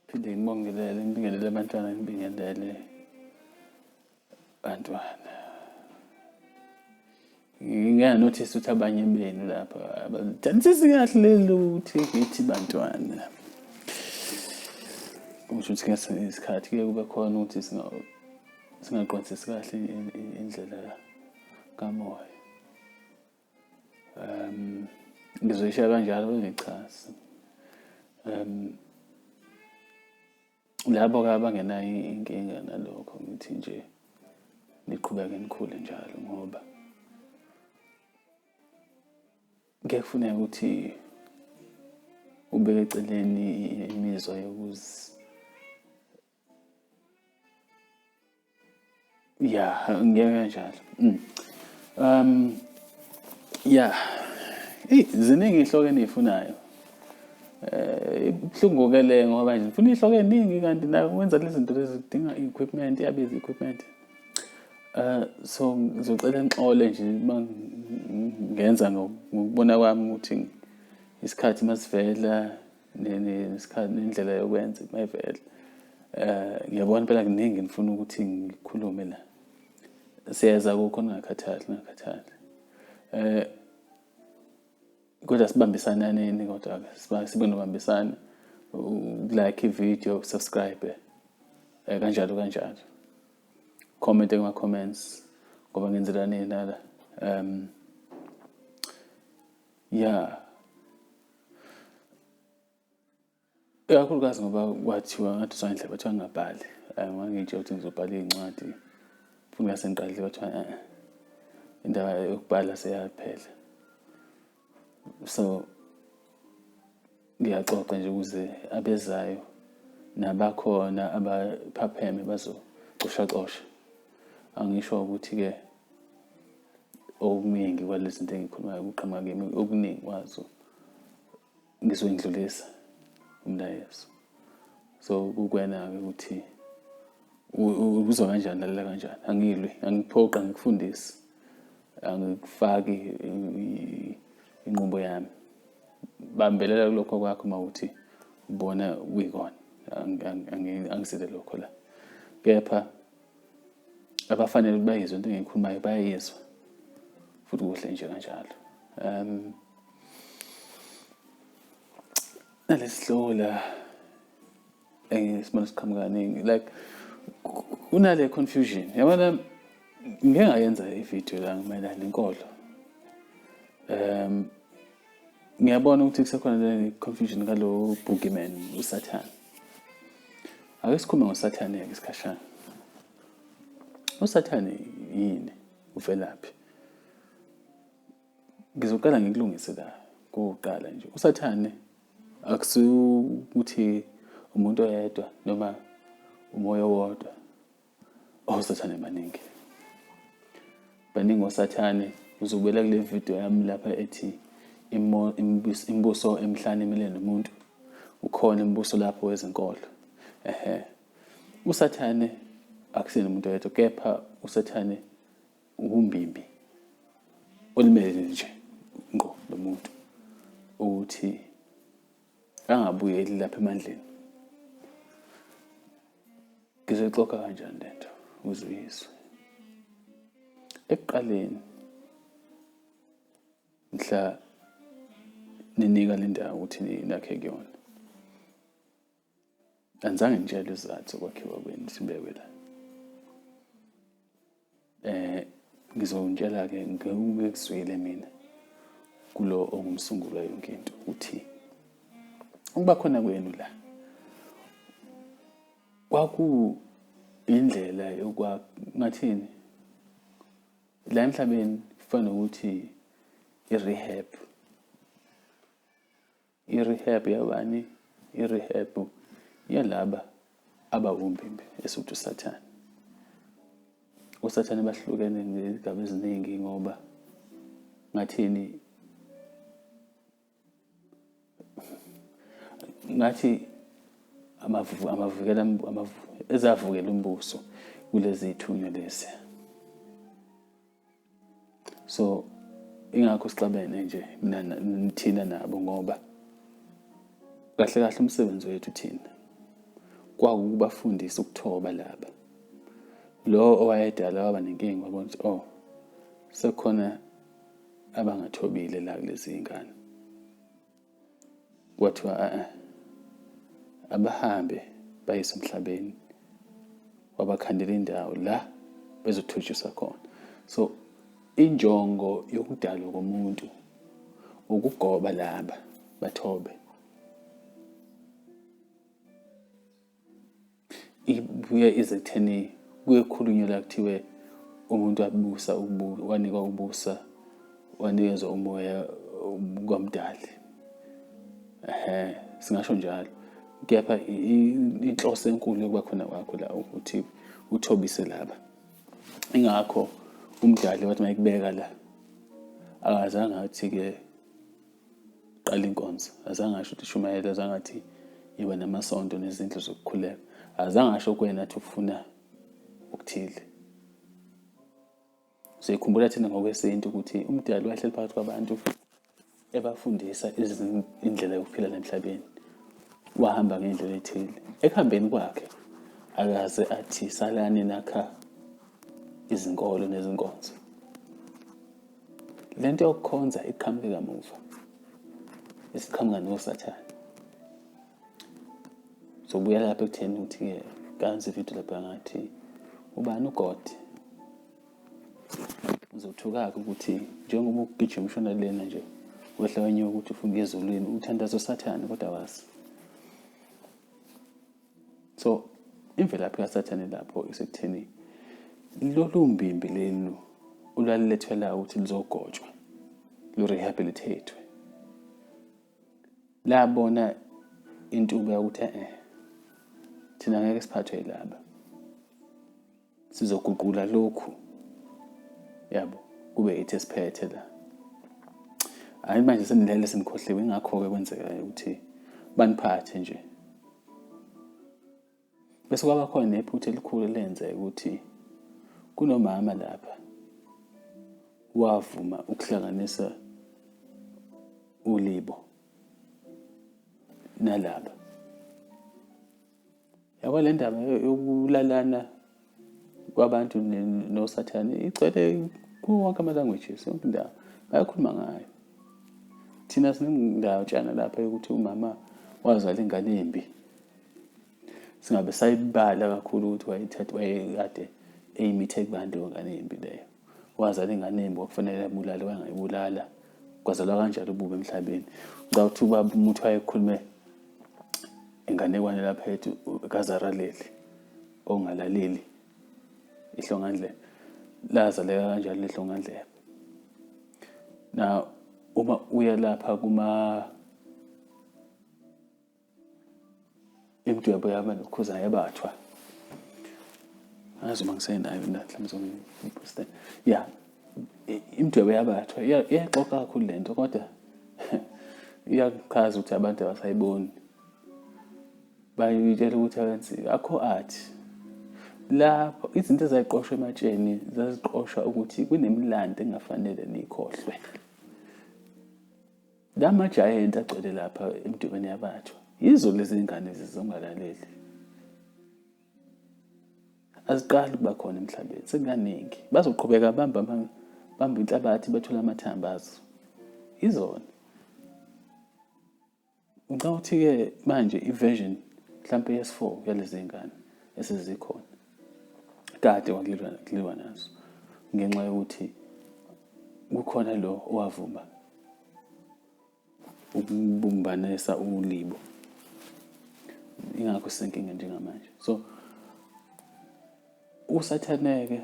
Phinde ngibongelele, ngibingelele abantwana, ngibingelele bantwana. Nginganothisa ukuthi abanye benu lapha abalithandisisi kahle leli ukuthi ngithi bantwana. Kusho ukuthi ngesinye isikhathi kuye kube khona ukuthi singaqondisisi kahle indlela kamoya. Ngizoyishiya kanjalo bengichaze. Labo-ke abangenayo inkinga nalokho ngithi nje niqhubeke nikhule njalo ngoba kuye kufuneka ukuthi ubeke eceleni imizwa yokuzi ya ngeke kanjalo. Ya, eyi ziningi iy'hloko eniy'funayo. Ibuhlungu ke le ngoba nje ngifuna iy'hloko ey'ningi kanti nayo ukwenza lezi zinto lezi kudinga i-equipment, iyabiza i-equipment. So ngizocela nixole nje uma ngenza ngokubona kwami ukuthi isikhathi masivela nesikhathi nendlela yokwenza mayivela. Ngiyabona impela kuningi ngifuna ukuthi ngikhulume la. Siyeza kukho ningakhathali, ningakhathali. Kodwa sibambisananeni kodwa-ke sibe nobambisana like i-video, subscribe kanjalo kanjalo. Comment kuma-comments ngoba ngenzela nina la. Ya, ikakhulukazi ngoba kwathiwa ngathi usandla kwathiwa ngingabhali. Ngangiy'tshela ukuthi ngizobhala iy'ncwadi futhi ngase ngiqalile kwathiwa e-e indaba yokubhala seyaphela. So ngiyaxoxa nje ukuze abezayo nabakhona abaphapheme bazocoshacosha. Angisho ukuthi-ke okuningi kwalezi zinto engikhulumayo kuqhamuka kimi, okuningi kwazo ngizoyindlulisa umlayezo. So kukwena-ke ukuthi uzwa kanjani, lalela kanjani. Angilwi, angikuphoqi, angikufundisi, angikufaki inqubo yami. Bambelela kulokho kwakho uma uthi ubona kuyikona. Angisile lokho la. Kepha abafanele ukuthi bayizwe into engiyikhulumayo bayayizwa futhi kuhle nje kanjalo. Nalesi sihloko la engisibona siqhamuka kaningi like kunale confusion yabona. Ngike ngayenza i-video la mayelana nenkolo. Ngiyabona ukuthi kusekhona le confusion ngalo boogeyman uSathane. Ake sikhulume ngoSathane-ke isikhashana. USathane yini? Uvelaphi? Ngizoqala ngikulungise la kokuqala nje. USathane akusiwukuthi umuntu oyedwa noma umoya owodwa. Osathane baningi. Baningi osathane. Uzobuyela kule video yami lapha ethi imibuso emihlanu emele nomuntu. Ukhona imibuso lapho wezenkolo. Ehhe. USathane akusiyena umuntu oyedwa kepha uSathane uwumbimbi olimele nje ngqo lomuntu ukuthi angabuyeli lapha emandleni. Ngizoyixoxa kanjani lento ukuze uyizwe? Ekuqaleni mhla ninika le ndawo ukuthi nakhe kuyona, anizange nitshelwe isizathu sokwakhiwa kwenu sibekwe la. Ngizonitshela-ke ngikuzwile mina kulo ongumsunguli wayo yonke into ukuthi ukuba khona kwenu la kwakuyindlela yokwa ngathini la emhlabeni kufana nokuthi i-rehab. I-rehab yabani? I-rehab yalaba abawumbimbi esuthi uSathane. OSathane bahlukene ngezigaba eziningi ngoba ngathini ngathi amavukela ezavukela umbuso kulezi zithunywa lezi. So Ingakho sixabene nje mina thina nabo, ngoba kahle kahle umsebenzi wethu thina kwakukubafundisa ukuthoba laba. Lo owayedala waba nenkinga, wabona ukuthi oh, sekukhona abangathobile la kulezi ngane. Kwathiwa a abahambe bayise emhlabeni, wabakhandela indawo la bezothutshiswa khona. So injongo yokudalwa komuntu ukugoba laba bathobe. Ibuye ize ekutheni kuye kukhulunywe la kuthiwe umuntu wabusa, wanikwa ubusa, wanikezwa umoya kwamdali. Ehhe, singasho njalo. Kepha inhloso enkulu yokuba khona kwakho la ukuthi uthobise laba. Ingakho umdali wathi mayekubeka la, akazange athi-ke qala inkonzo, azange asho ukuthi shumayela, azange athi yiba namasonto nezindlu zokukhuleka, azange asho kuwena athi ufuna okuthile. Siyikhumbula thina ngokwesintu ukuthi umdali wayehleli phakathi kwabantu ebafundisa indlela yokuphila emhlabeni, wahamba ngendlela ethile. Ekuhambeni kwakhe akaze athi salani nakha izinkolo nezinkonzo. Lento yokukhonza iqhamuke kamuva, isiqhamuka noSathane. Sobuyela lapha ekutheni ukuthi-ke kanzi ividiyo lapha ngathi ubani uGod. Uzothuka-ke ukuthi njengoba ugijima ushona lena nje, wehla wenyuka ukuthi ufuna ukuya ezulwini, uthandaza uSathane kodwa wazi. So imvelaphi kaSathane lapho isekutheni lolu mbimbi lelu olwalilethwela ukuthi luzogotshwa, lu-rehabilitate-we, labona intuba yokuthi eh thina ngeke siphathwe yilaba, sizoguqula lokhu, yabo, kube ithi esiphethe la. Hayi, manje senilele senikhohliwe. Ingakho-ke kwenzeka ukuthi baniphathe nje. Bese kwaba khona nephutha elikhulu elenzeka ukuthi kunomama lapha wavuma ukuhlanganisa ulibo nalaba. Yabo, le ndaba yokulalana kwabantu noSathane igcwele kuwo wonke ama-languages, yonke indawo bayakhuluma ngayo. Thina sinendawo tshana lapha yokuthi umama wazala ingane embi, singabe sayibala kakhulu ukuthi wayethatha, wayekade eyimithe kubani leyo ngane embi leyo. Wazala ingane embi, kwakufanele abulale, wangayibulala, kwazalwa kanjalo ububi emhlabeni. Ngicabanga ukuthi ubaba umuthi wayekhulume inganekwane lapha ethi kazaraleli ongalaleli ihlongandlebe, lazaleka kanjalo lehlongandlebe. Na uma uya lapha kuma imidwebo yabanokhuza yabathwa, angazi uma ngisenayo mina, mhlawumbe ngizongiposta ya imidwebo yabathwa, iyaxoxa kakhulu lento, kodwa iyachaza ukuthi abantu abasayiboni, bayitshela ukuthi abenzi akho art lapho. Izinto ezayiqoshwa ematsheni zaziqoshwa ukuthi kunemilando engafanele niyikhohlwe. La ma-giant agcwele lapha emdwebeni yabathwa yizo lezi ngane zizongalaleli, aziqali ukuba khona emhlabeni, sekukaningi. Bazoqhubeka bamba bamba inhlabathi, bathole amathambo azo, izona. Ngicabanga ukuthi-ke manje i-version mhlampe yesi-4 yalezi ngane esezikhona, kade kwakuliwa nazo ngenxa yokuthi kukhona lo owavuma ukubumbanisa ulibo, ingakho sisenkinga njengamanje. So uSathane-ke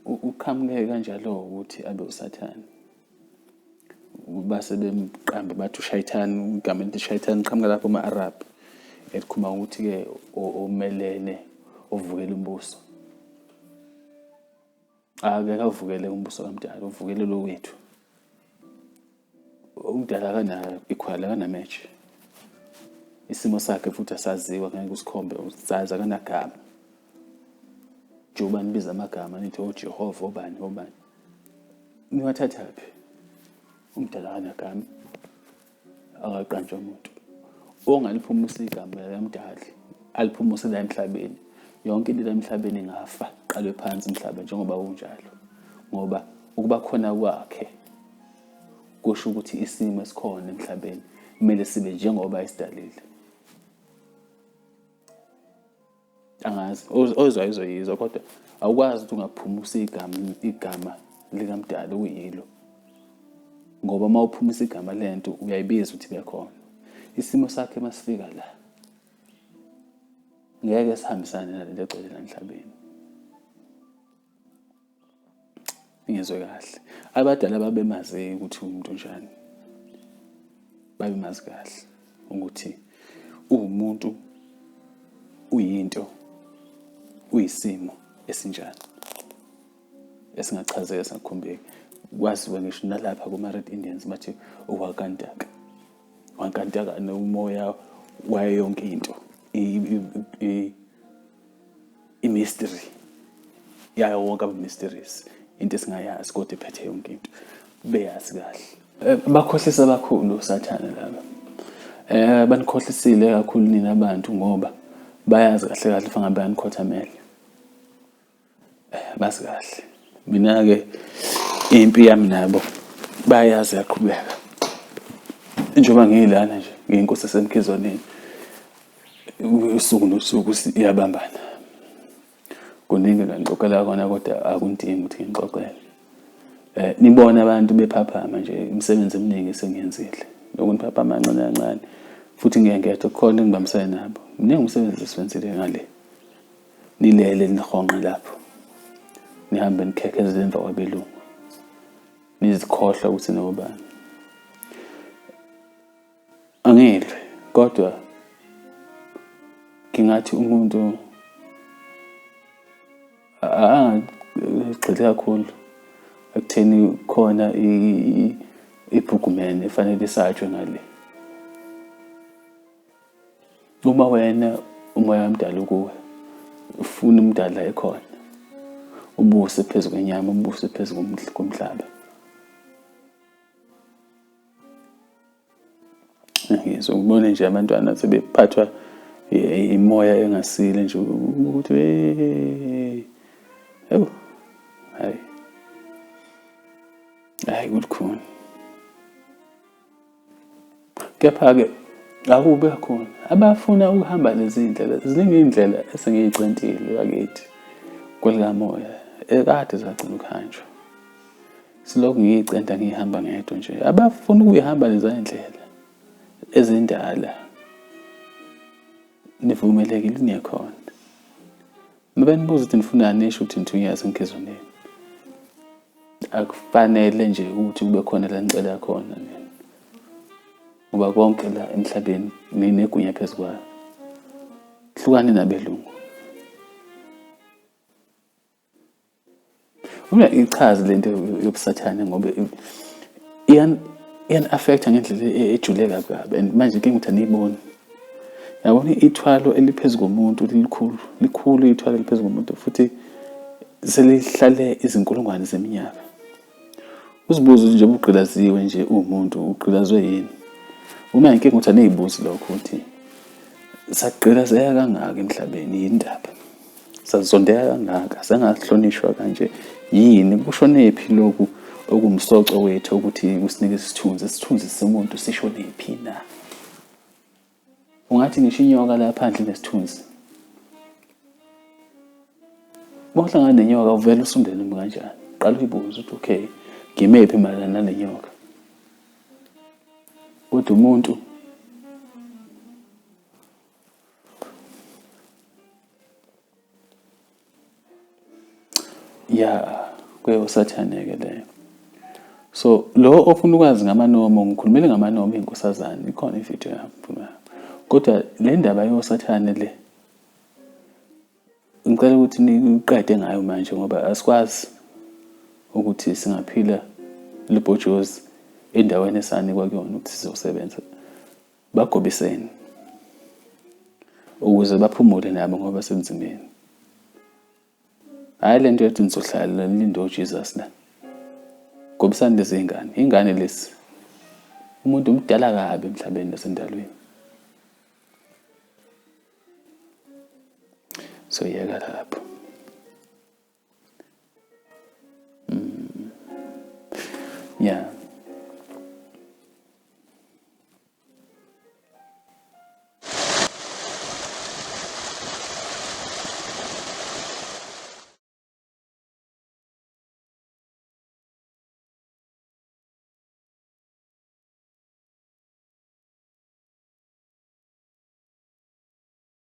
uqhamuke kanjalo ukuthi abe uSathane, base bemqamba bathi uShayithani. Igama elithi Shayithani liqhamuka lapho kuma-Arab, elikhuluma ukuthi-ke omelene, ovukela umbuso. Akeke avukele umbuso kamdala, uvukele lo wethu. Umdala akanayo equal, akana-match. Isimo sakhe futhi asaziwa, ngeke usikhombe usazi, akanagama. Njengoba nibiza amagama nithi oJehova, obani obani, niwathathaphi? Umdala akanagama, akaqanjwa umuntu. Ongaliphumusa igama likamdali aliphumuse la emhlabeni, yonke into la emhlabeni ingafa, qalwe phansi umhlaba njengoba unjalo, ngoba ukuba khona kwakhe kusho ukuthi isimo esikhona emhlabeni kumele sibe njengoba esidalile. Angazi ozwayo uzoyizwa, kodwa awukwazi ukuthi ungaphumusa igama likamdali okuyilo, ngoba uma uphumisa igama lento uyayibiza ukuthi ibe khona. Isimo sakhe masifika la ngeke sihambisane nalento egcwele la emhlabeni. Ngizwe kahle, abadala babemazi ukuthi umuntu unjani, babemazi kahle ukuthi uwumuntu, uyinto, uyisimo esinjani esingachazeka, esingakhombeki. Kwaziwa ngisho nalapha kuma-Red Indians bathi uwakantaka wankantaka umoya wayo yonke into, i-mystery yayo wonke ama-mysteries, into esingayazi kodwa ephethe yonke into, beyazi kahle. Bakhohlisa kakhulu uSathane laba. Banikhohlisile kakhulu nina bantu, ngoba bayazi kahle kahle fangabe bayanikhothamela. Bazi kahle. Mina-ke impi yami nabo bayazi yaqhubeka. Njengoba ngiyilana nje ngiyinkosi esemkhizwaneni, usuku nosuku iyabambana. Kuningi engingixoxela kona kodwa akundingi ukuthi ngixoxele. Nibone abantu bephaphama nje, imisebenzi eminingi esengiyenzile. Lokhu niphaphama kancane kancane futhi ngiye ngedwa, kukhona engibambisene nabo. Mningi umsebenzi esiwenzile ngale. Nilele nihonqe lapho, nihambe nikhekhezele emva kwabelungu, nizikhohlwa ukuthi nobani. Angilwi, kodwa ngingathi umuntu angagxili kakhulu ekutheni khona ibhugumene efanele isatshwe ngale. Uma wena umoya wamdala ukuwe, ufuna umdala ekhona, ubuse phezu kwenyama, ubuse phezu komhlaba. Ngizwe ngibone nje abantwana sebephathwa imoya engasile nje ukuthi ewu, hayi hayi, kulikhuni. Kepha-ke akube khona abafuna ukuhamba lezi ndlela, ziningi iy'ndlela esengiy'centile bakithi kwelikamoya ekade zagcina ukuhanjwa. Silokhu ngiyicenta ngiyihamba ngedwa nje. Abafuna ukuyihamba leza ndlela ezindala nivumelekile niye khona. Uma benibuza ukuthi nifunani, nisho ukuthi nithunywe yaseNkizwaneni. Akufanele nje ukuthi kube khona la nicela khona nina, ngoba konke la emhlabeni ninegunya phezu kwayo. Hlukani nabelungu. Uma ichaze lento yobusathane, ngoba iyani-affect-a ngendlela ejule kabi kabi, and manje inkinga ukuthi aniyiboni. Yabona ithwalo eliphezu komuntu lilikhulu, likhulu ithwalo eliphezu komuntu, futhi selihlale izinkulungwane zeminyaka. Uzibuze ukuthi njengoba ugqilaziwe nje uwumuntu, ugqilazwe yini? Uma inkinga ukuthi aniyibuzi lokho ukuthi sagqilazeka kangaka emhlabeni, yini ndaba? Sazondeka kangaka, sangahlonishwa kanje, yini? Kushonephi lokhu okumsoco wethu ukuthi kusinike isithunzi? Isithunzi somuntu sishonephi na? Ungathi ngisho inyoka la phandle nesithunzi. Uma uhlangana nenyoka uvele usondele noma kanjani. Qala uyibuze ukuthi okay, ngimephi mayelana nale nyoka. Kodwa umuntu ya kuyosathane-ke leyo. So lo ofuna ukwazi ngamanomo, ngikhulumele ngamanomo iy'nkosazane, ikhona ividiyo yami. Kodwa le ndaba yosathane le ngicela ukuthi niqede ngayo manje, ngoba asikwazi ukuthi singaphila lubhojozi endaweni esanikwa kuyona ukuthi sizosebenza. Bagobiseni ukuze baphumule nabo ngoba basemzimeni. Hhayi le nto yokuthi nizohlala nilinde oJesus la. Gobisani lezi ngane, ingane lezi. Umuntu mdala kabi emhlabeni nasendalweni. So yeka lapho.